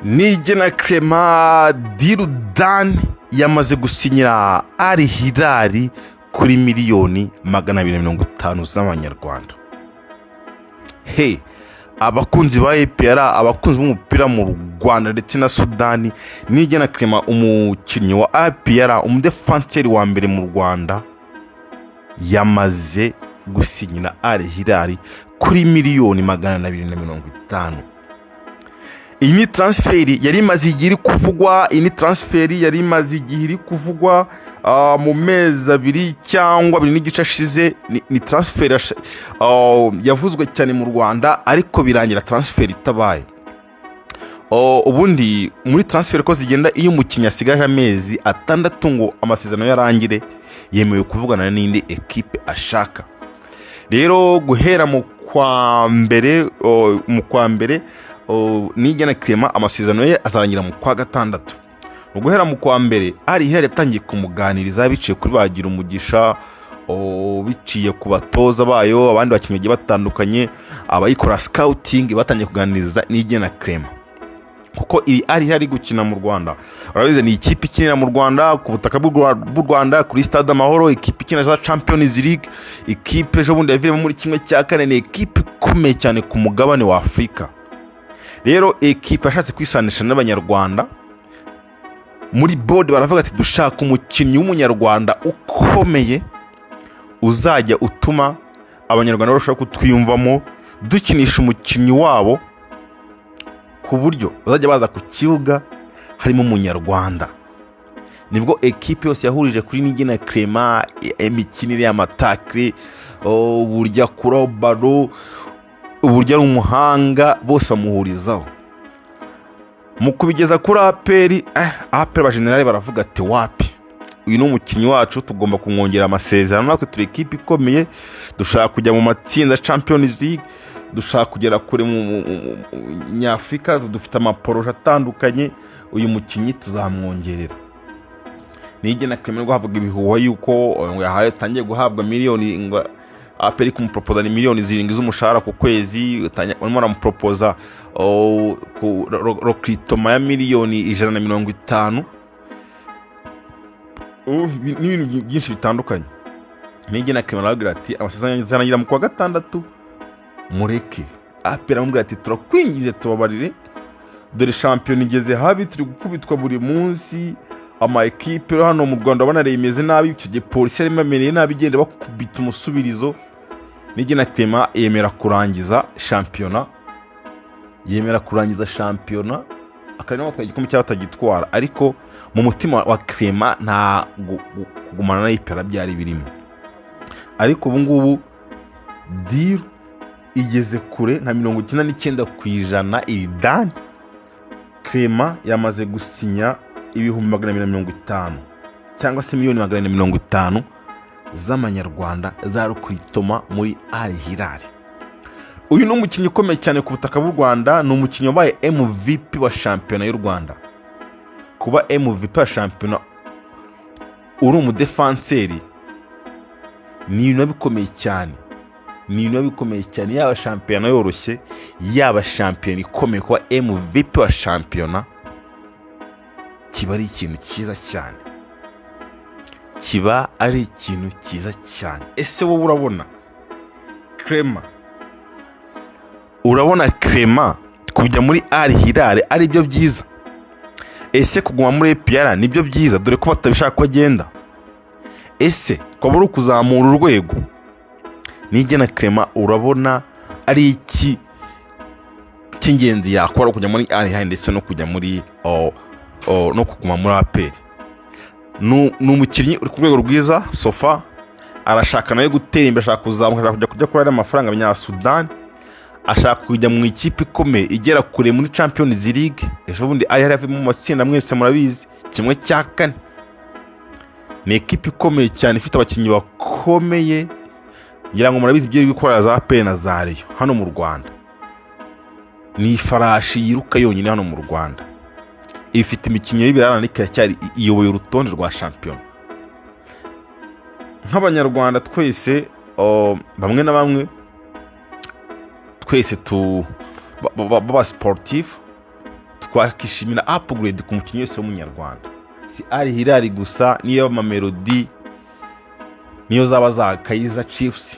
Niyigena Clement, deal done, yamaze gusinyira Al Hilal kuri miliyoni 250 z'amanyarwanda. He abakunzi ba APR, abakunzi b'umupira mu Rwanda ndetse na Sudani, Niyigena Clement, umukinnyi wa APR, umudefanseri wa mbere mu Rwanda, yamaze gusinyira Al Hilal kuri miliyoni 250. Iyi ni transfer yari imaze igihe iri kuvugwa. Iyi ni transfer yari imaze igihe iri kuvugwa, mu mezi 2 cyangwa 2.5 ashize. Ni transfer yavuzwe cyane mu Rwanda, ariko birangira transfer itabaye. Oh, ubundi muri transfer ko zigenda, iyo umukinnyi asigaje amezi 6 ngo amasezerano yarangire, yemewe kuvugana n'indi ekipe ashaka. Rero guhera mu kwa mbere, oh, mu kwa mbere, oh, Niyigena Clement amasezerano ye azarangira mu kwa gatandatu. Mu guhera mu kwa mbere, Al Hilal yatangiye kumuganiriza biciye kuri bagira umugisha, oh, biciye ku batoza bayo, abandi bakinnyi bagiye batandukanye, abayikora scouting batangiye kuganiriza Niyigena Clement, kuko iyi Al Hilal gukina mu Rwanda, urabizi, ni ikipe ikinira mu Rwanda, ku butaka bw'u Rwanda, kuri Stade Amahoro, ikipe ikina za Champions League, ikipe ejo bundi yaviremo muri 1/4. Ni ikipe ikomeye cyane ku mugabane wa Afurika. Rero ekipe yashatse kwisanisha n'Abanyarwanda. Muri board baravuga ati: "Dushaka umukinnyi w'Umunyarwanda ukomeye uzajya utuma Abanyarwanda barushaho kutwiyumvamo, dukinisha umukinnyi wabo ku buryo bazajya baza ku kibuga harimo Umunyarwanda." Nibwo ekipe yose yahurije kuri Niyigena Clement, imikinire y'ama tackle, uburyo akuraho ballon, uburyo ari umuhanga, bose bamuhurizaho. Mu kubigeza kuri APR, APR abajenerali baravuga ati: "Wapi, uyu ni umukinnyi wacu, tugomba kumwongera amasezerano. Natwe turi ekipe ikomeye, dushaka kujya mu matsinda Champions League, dushaka kugera kure mu nyafurika, dufite ama projets atandukanye, uyu mukinnyi tuzamwongerera." Niyigena Clement ngo havuga ibihuha yuko ngo yahaye, atangiye guhabwa miliyoni, ngo APR kumuporopoza ni miliyoni 7 z'umushahara ku kwezi, barimo baramuporopoza, oh, ku recrutement ya miliyoni 150, n'ibintu byinshi bitandukanye. Niyigena Clement arababwira ati: "Amasezerano azarangira mu kwa gatandatu, mureke." APR aramubwira ati: "Turakwinginze, tubabarire, dore shampiyona igeze habi, turi gukubitwa buri munsi, ama ekipe hano mu Rwanda urabona imeze nabi." Icyo gihe Polisi yarimo amereye nabi, igenda bakubita umusubirizo. Niyigena Clement yemera kurangiza shampiyona, yemera kurangiza shampiyona, akareba batwaye igikombe cyangwa batagitwara, ariko mu mutima wa Clement nta kugumana na APR byari birimo. Ariko ubu ngubu deal igeze kure, nka 99% iri done. Clement yamaze gusinya 250,000 cyangwa se miliyoni 450 z'amanyarwanda za recrutement muri Al Hilal. Uyu ni umukinnyi ukomeye cyane ku butaka bw'u Rwanda, ni umukinnyi wabaye MVP wa shampiyona y'u Rwanda. Kuba MVP wa shampiyona uri umudefanseri ni ibintu biba bikomeye cyane, ni ibintu biba bikomeye cyane. Yaba shampiyona yoroshye, yaba shampiyona ikomeye, kuba MVP wa shampiyona kiba ari ikintu cyiza cyane, kiba ari ikintu cyiza cyane. Ese wowe urabona Clement, urabona Clement kujya muri Al Hilal ari byo byiza? Ese kuguma muri APR nibyo byiza, dore ko batabishaka ko agenda? Ese kwaba ari ukuzamura urwego? Niyigena Clement urabona ari iki cy'ingenzi yakora, kujya muri Al Hilal ndetse no kujya muri no kuguma muri APR? Ni umukinnyi uri ku rwego rwiza so far, arashaka nawe gutera imbere, ashaka kuzamuka, ashaka kujya kuri ariya mafaranga abanyasudani, ashaka kujya mu ikipe ikomeye igera kure muri Champions League. Ejo bundi ari yari mu matsinda, mwese murabizi, 1/4. Ni ekipe ikomeye cyane, ifite abakinnyi bakomeye. Ngira ngo murabizi ibyo iri gukora za APR na za Rayon hano mu Rwanda. Ni ifarashi yiruka yonyine hano mu Rwanda, ifite imikino y'ibirarane, ariko iracyari iyoboye urutonde rwa shampiyona. Nk'Abanyarwanda twese, oh, bamwe na bamwe twese tu b'aba sportif Twakishimira upgrade ku mukinnyi wese w'Umunyarwanda, si Al Hilal gusa, niyo Mamelodi, niyo zaba za Kaizer Chiefs,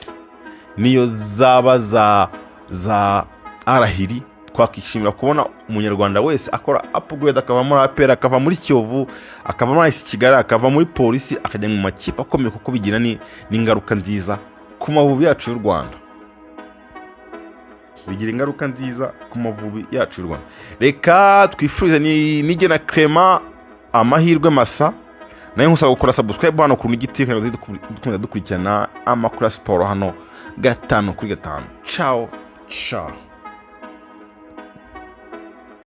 niyo zaba za Al Ahly. Twakishimira kubona Umunyarwanda wese akora upgrade, akava muri APR, akava muri Kiyovu, akava muri AS Kigali, akava muri Polisi, akajya mu makipe akomeye, kuko bigira n'ingaruka nziza ku Mavubi yacu y'u Rwanda, bigira ingaruka nziza ku Mavubi yacu y'u Rwanda. Reka twifurize ni Nigena Clement amahirwe masa. Nawe nkusaba gukora subscribe hano ku Giti, dukomeza dukurikirana amakuru ya siporo hano gatanu kuri gatanu. Ciao ciao.